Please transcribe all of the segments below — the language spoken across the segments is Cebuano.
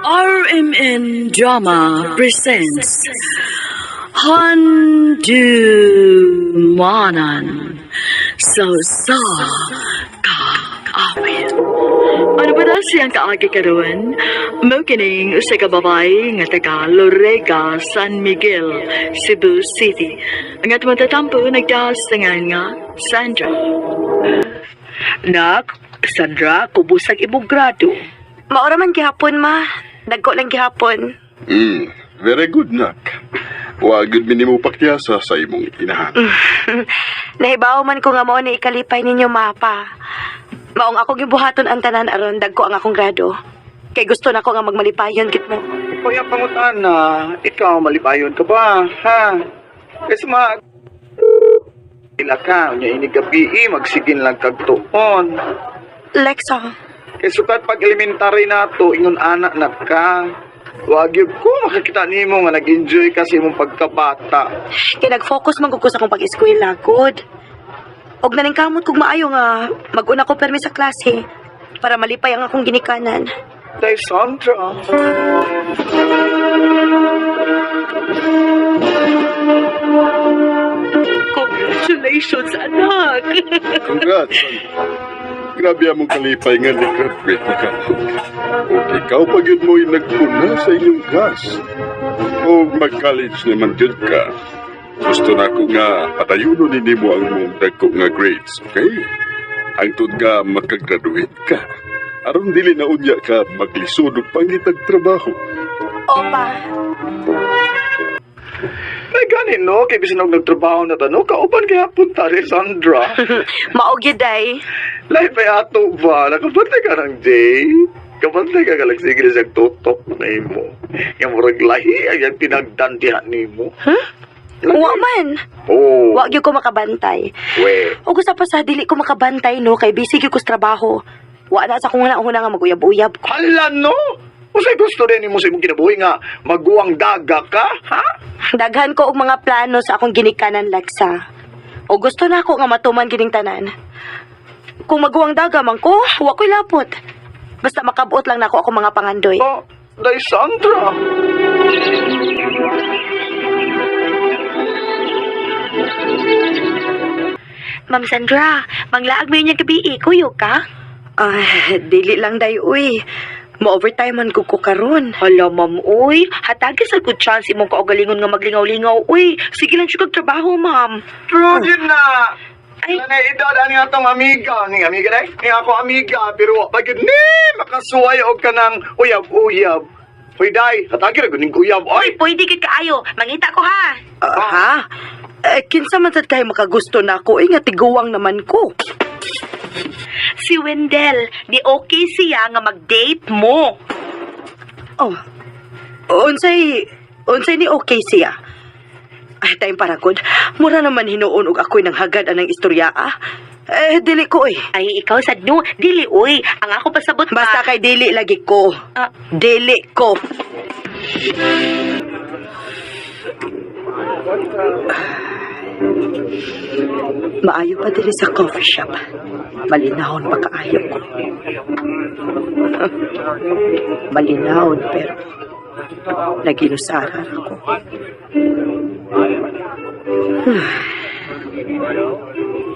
RMN Drama presents Handumanan sa sa Kaawit. Ano ba na siyang kaagi karon? Mao kining usa ka babae nga taga Lorega, San Miguel, Cebu City. Ang atong tatampo nagtaas sa ngalan nga Sandra. Nak, Sandra, kubusag imong grado. Maura man gihapon, ma. Dagko lang gihapon. Very good, nak. Wa gyud minimo pakyasa sa imong inahan. Nahibaw man ko nga mao ni ikalipay ninyo, mapa. Maong ako gibuhaton ang tanan aron dagko ang akong grado. Kay gusto na ko nga magmalipayon gid mo. Kuya pangutana, ikaw malipayon ka ba, ha? Kasi ma... Ila ka, unya ini gabi, eh, magsigin lang kag tuon. Lexa, Kay sukat pag elementary na to, ingon anak na ka. Wag yun ko makakita nimo nga nag-enjoy ka sa imong pagkabata. Kay nag-focus man gud ko sa akong pag-eskwela, good. Og naningkamot kog maayo nga mag-una ko permi sa klase para malipay ang akong ginikanan. Day Sandra. Congratulations, anak. Congrats, Sandra. Grabe among kalipay nga ni-graduate na ka. Ug ikaw pa gyud mo'y nagpuna sa inyong class. O mag-college naman gyud ka. Gusto na ko nga padayuno ni nimo ang imong dagko nga grades, okay? Hangtod nga makagraduate ka. Aron dili na unya ka maglisod og pangitag trabaho. Opa, May gani no, kay bisan og nagtrabaho na ta no, kauban gihapon ta ni Sandra. Mao gyud ay. Lahi pa ato ba? Nakabantay ka ng Jay? Kabantay ka kalag sige na siyang tutok na imo. Nga murag lahi ang iyang tinagdandihan nimo. Huh? Wa man. Oh, Wa gyud ko makabantay. We. O gusto pa sa dili ko makabantay no kay busy gyud ko sa trabaho. Wa na sa akong una nga maguyab-uyab ko. Hala no! Usay gusto rin nimo sa imong kinabuhi nga maguwang daga ka, ha? Daghan ko og mga plano sa akong ginikanan, Lexa. O gusto na ako nga matuman gining tanan. Kung maguwang daga man ko, wa ko'y lapot. Basta makabuot lang nako akong mga pangandoy. Oh, Day Sandra. Ma'am Sandra, manglaag mo yun yung gabi, kuyo ka? Ay, dili lang day, uy. Mo-overtime man ko karon. Hala, ma'am, uy. Hatagi sa good chance imong kaugalingon nga maglingaw-lingaw, uy. Sige lang siya kag trabaho, ma'am. True yun na. Ay. Ay. Na edad ani atong amiga, ning amiga day. Ning ako amiga pero wa pa gyud ni makasuway og kanang uyab-uyab. Hoy day, hatagi ra gud ning uyab oy. Pwede kay kaayo. Mangita ko, ha. Ah, ha? Eh, kinsa man sad kay makagusto na ako, eh, nga tiguwang naman ko. Si Wendell, di okay siya nga mag-date mo. Oh. Unsay ni okay siya? Ay, tayong para good. Mura naman hinuon og ako'y nang hagad anang istorya, ah. Eh, dili ko, eh. Ay, ikaw sad no, dili uy. Ang ako pasabot pa. Basta kay dili lagi ko. Ah. Dili ko. Maayo pa diri sa coffee shop. Malinahon pa kaayo ko. Malinahon pero naginusaran ako.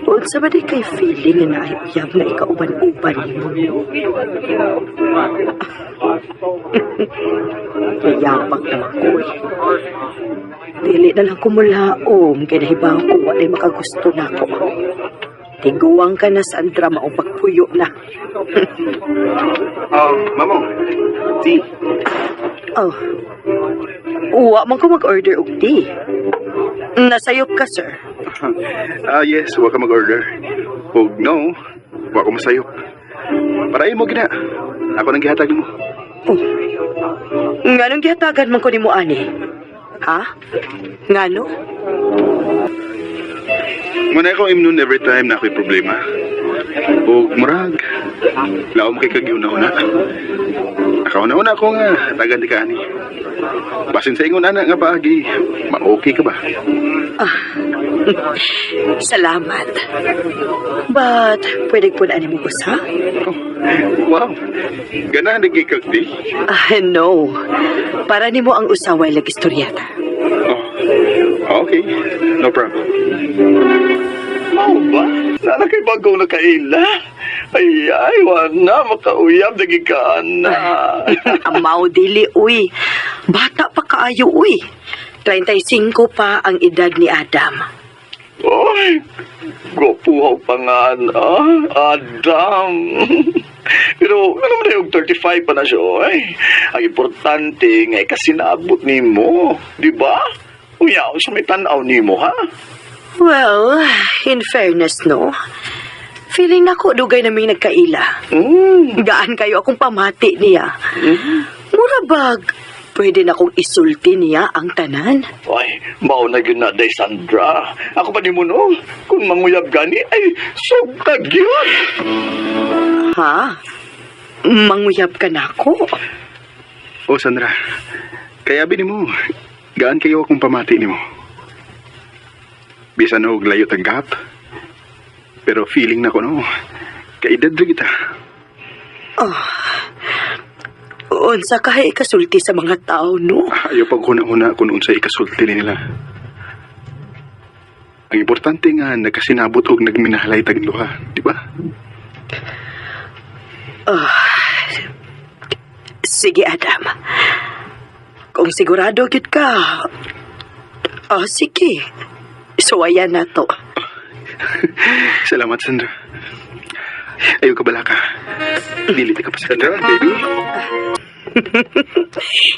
Unsa ba di kay feeling nga naay uyab na ikauban-uban nimo? Nayapak naman ko eh. Dili na lang kumulaom kay nahibaw ko walay makagusto na ako. Tiguang ka na, Sandra, maong pagpuyo na. Oh, mamo. Tea. Oh. Uwa man ko mag-order og tea. Nasayop ka, sir. Ah, yes, wa ka mag-order. Ug no, wa ko masayop. Para imo gina. Ako nang gihatag nimo. Oh. Nganong gihatagan man ko nimo ani? Ha? Ngano? Muna ako imnon every time na ako'y problema. Ug murag, Laom kay kag una-una. Nakauna-una ko nga, tagan di ka ani. Basin sa ingon ana nga paagi, ma-okay ka ba? Salamat. But, pwede po na mo usa? Oh, wow. Ganahan lagi kag di? Ah, no. Para nimo ang usaway lag istoryeta. Oh, okay. No problem. Mao ba? Sana kay bagong nakaila. Ay, ay, wala, makauyab, lagi ka na. Amaw dili, uy. Bata pa kaayo, uy. 35 pa ang edad ni Adam. Oy, gwapuhaw pa nga na, Adam. Pero ano man yung 35 pa na siya, oy. Ang importante nga ikasinabot nimo, di ba? Unya, sa may tan-aw nimo, ha? Well, in fairness, no? Feeling nako dugay naming nagkaila. Gaan kayo akong pamati niya. Mura bag, pwede na kong isulti niya ang tanan. Ay, mao na gyud na, Day Sandra. Ako pa nimo no, kung manguyab gani, ay, sugtag yun. Ha? Manguyab ka na ako? Oh, Sandra. Kaya bi nimo, gaan kayo akong pamati nimo. Bisan og layo tag gap. Pero feeling na ko no, kaedad ra kita. Unsa kahay ikasulti sa mga tao, no? Ayaw pag huna-huna kung unsay ikasulti nila. Ang importante nga nagkasinabot og nagminahalay tag duha, di ba? Sige, Adam. Kung sigurado gyud ka, ah, sige. Suwayan na to. Salamat, Sandra. Ayaw ka bala ka. Dili ka pa sa Sandra, baby.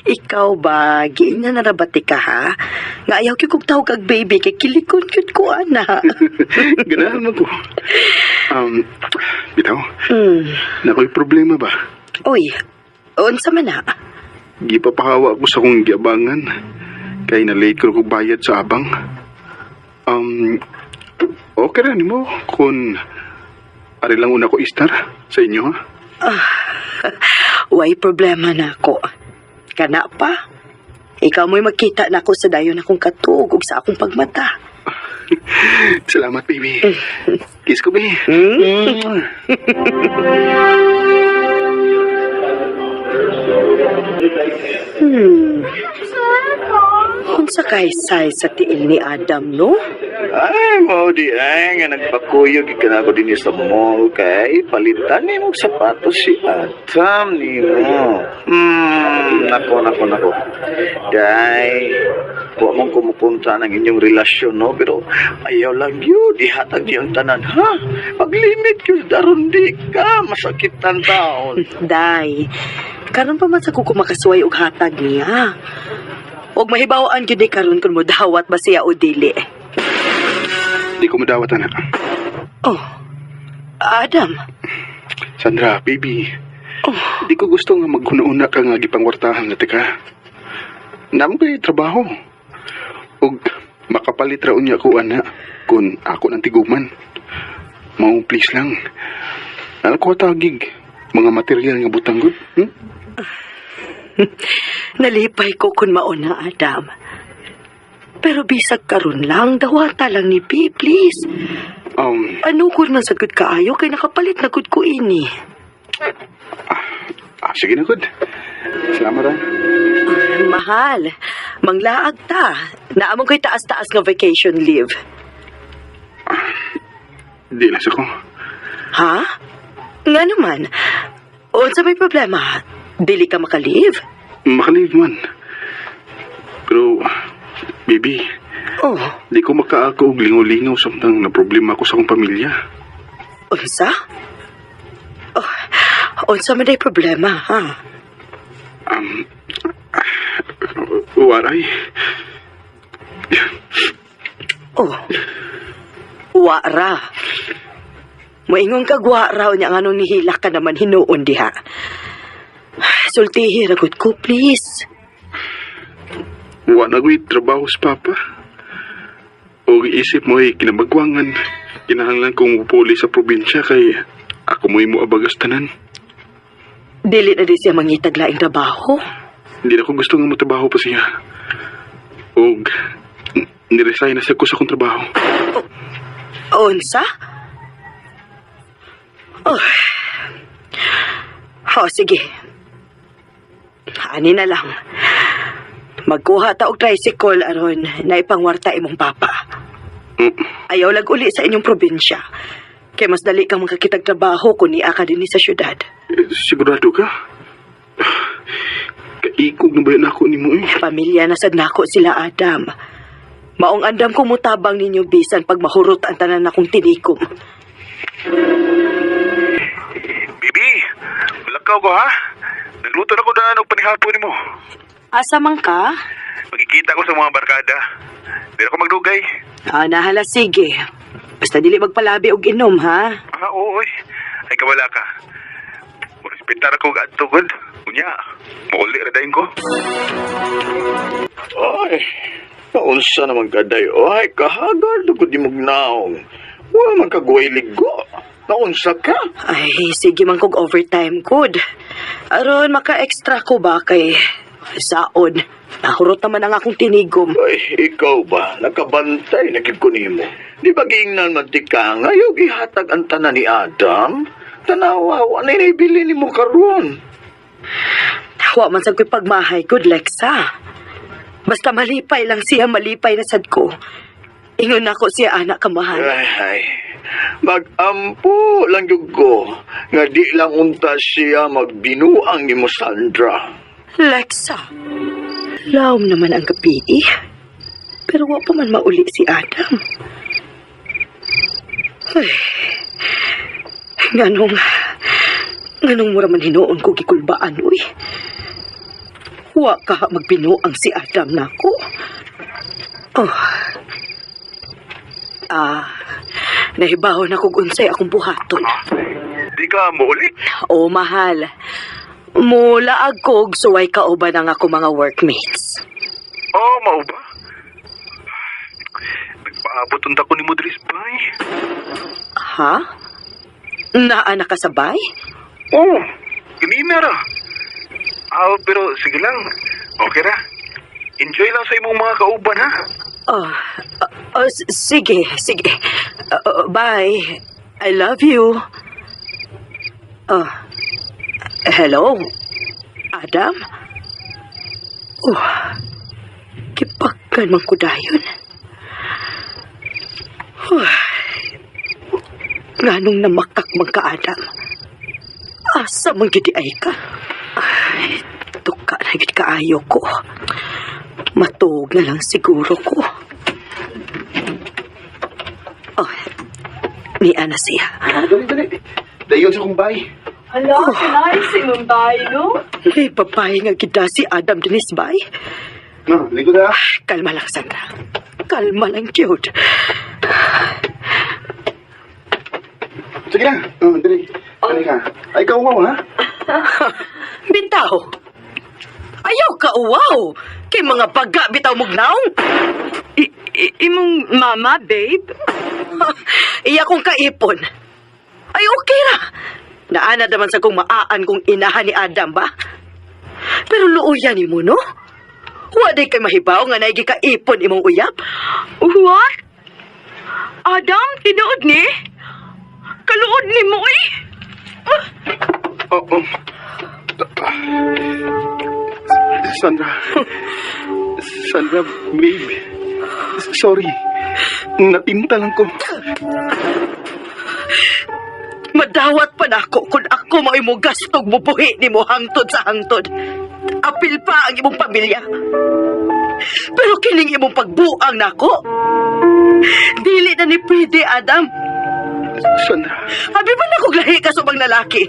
Ikaw ba, giingnan na rabati ka, ha? Nga ayaw gyud kong tawag kag baby, kay kilikon gyud ko, ana. Ganahan mo ko. Bitaw, nakoy problema ba? Uy, unsa man na? Gipapahawa ko sa akong giabangan. Kay na late ko kog bayad sa abang. Okay ra nimo kung ari lang una ko istar sa inyo, ha? Way problema na ako. Kana pa. Ikaw mo'y magkita na ako sa dayon akong katuog ug sa akong pagmata. Salamat, baby. Kiss ko, baby. Unsa kay size sa tiil ni Adam, no? Ay, mao di ay, nga nagpakuyog ka na ako din sa mall kay palitan ni mong sapatos si Adam nimo. Nako, nako, nako. Day, wa mong kumukunta ng inyong relasyon, no? Pero ayaw lang yun, ihatag niyo ang tanan, ha? Paglimit yun, daron di ka, masakitan taon. Day, karon pa man sa kuko makasuway og hatag niya. Og mahibaw-an gyud ni karon kung modawat ba siya o dili. Di ko madawat, anak. Oh, Adam. Sandra, baby. Di ko gusto nga maghuna-una ka nga gipangwartahan na ka. Namo kay trabaho. Og makapalit ra unya ko ana kung ako nang tiguman. Mao please lang. Ano ko tagig mga material nga butang gud? Nalipay ko kung mauna, Adam. Pero bisag karon lang, dawata lang ni B, please. Ano ko man sa gud kaayo kay nakapalit na gud ko ini. Ah, sige na gud. Salamat ah. Mahal, manglaag ta. Naamon ko'y taas-taas nga vacation leave. Di na sa ko. Ha? Nga naman. Unsa may problema? Dili ka maka-leave? Maka-leave man. Pero, baby, Oh, di ko makaako og lingaw-lingaw samtang na problema ko sa akong pamilya. Unsa? Oh, unsa man day problema, ha? Waray. Oh. Wara. Moingon kag wara unya nganong nihilak ka naman hinuon diha. Sultihi ra gud ko, please. Wa na ko'y trabaho sa papa. O isip mo ay kinabagwangan. Kinahanglan kong mupuli sa probinsya kay Ako mo'y moabagas tanan. Dili na di siya mangitag laing trabaho. Hindi na ko gusto nga motrabaho pa siya. Og niresign na siya ko sa akong trabaho. Unsa? Oh. Oh, sige. Ani na lang. Magkuha ta og tricycle aron na ipangwarta imong papa. Ayaw lag uli sa inyong probinsya. Kay mas dali kang makakitag trabaho kung niya ka dinhi sa syudad. Eh, sigurado ka? Kaikog na ba yan ako ni mo eh? Pamilya na sad nako sila Adam. Maong andam ko mutabang ninyo bisan pag mahurot ang tanan akong tinikom. Bibi, malakaw ko ha? Nagluto na ko daan og panihapon nimo. Asa man ka? Magkikita ko sa mga barkada. Di na ako magdugay. Ah, nahala sige. Basta dili magpalabi og inom ha. Ah, oo, oy. Ay, kawala ka. Respetar ako og adto gud. Unya, mauli ra dayon ko. Ay, naunsa naman kaday. Ay, kahagar dugod di naong. Wala man kaguay ligo. Naunsa ka? Ay, sige man kog overtime good. Aron maka-extra ko ba kay saon. Nahurot naman ang akong tinigom. Ay, ikaw ba? Nakabantay na gid ko nimo. Di ba giingnan man ti ka nga yung gihatag ang tanan ni Adam? Tanawa, wa na ibili nimo karon. Wa man sad ko'y pagmahay good, Lexa. Basta malipay lang siya, malipay na sad ko. Ingon nako siya anak kamahal. Ay, ay. Magampo lang jud ko nga di lang unta siya magbinuang nimo Sandra. Lexa. Laom naman ang gabi eh. Pero wa pa man mauli si Adam. Ay. Nganong, nganong mura man hinuon ko gikulbaan, uy. Wa ka magbinuang si Adam nako. Oh. Ah, nahibaw na kog unsay akong buhaton. Di ka mauli? Oh, mahal. Mula og suway kauban ang ako mga workmates. Oh, mao ba? Nagpaabot unta ko ni Mudris bay. Ha? Naa nakasabay? Oh, ganina ra. Ah, pero sige lang. Okay ra. Enjoy lang sa imong mga kauban ha. Oh, oh, sige, sige. Bye. I love you. Oh, hello? Adam? Oh, kipagkan man ko dayon. Oh, nganong namakak man ka, Adam? Asa man gidi ay ka? Ay, tuka na gid kaayo ko. Matuog na lang siguro ko. Oh, ni Ana siya. Dali, dali. Dayon sa kong bay. Hala, oh. Nice imong bay, no? Ay, babae nga gida si Adam Dennis bay. No, ligo na. Kalma lang, Sandra. Kalma lang, cute. Sige na. Oh, dali. Dali ka. Ay, ikaw wow, ha? Bitaw. Ayaw ka uwaw. Kay mga baga bitaw mugnaong. Imong mama, babe? Iya kong kaipon. Ay, okay ra. Naana naman sa kong maaan kong inahan ni Adam ba? Pero luoyan ni mo, no? Wa day kay mahibaw nga naigi kaipon imong uyap. What? Adam, tinuod ni? Kaluod ni mo, eh? Oh, oh. Sandra. Sandra, babe. Sorry. Natinta lang ko. Madawat pa nako kung ako mao'y mo gastog mo buhi ni mo hangtod sa hangtod. Apil pa ang imong pamilya. Pero kining imong pagbuang nako. Dili na ni pwede, Adam. Sandra. Abi ba na kog lahi ka sa ubang lalaki?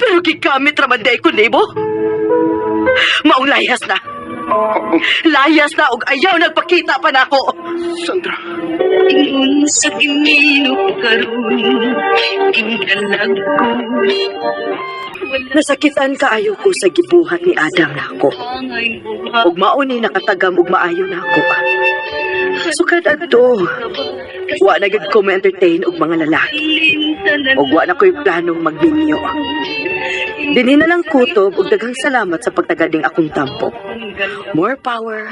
Pero gigamit raman day ko nimo. Maong layas na. Oh, Layas na og ayaw nagpakita pa nako. Sandra. Ingon sa ginino karon tingkalag ko. Nasakitan kaayo ko sa gibuhat ni Adam nako. Ug mao ni nakatagam og maayo nako. Sukad adto, wa na gyud ko ma-entertain og mga lalaki. Ug wa na ko'y planong magminyo. Dinhi na lang kutob ug daghang salamat sa pagtagading akong tampo. More power,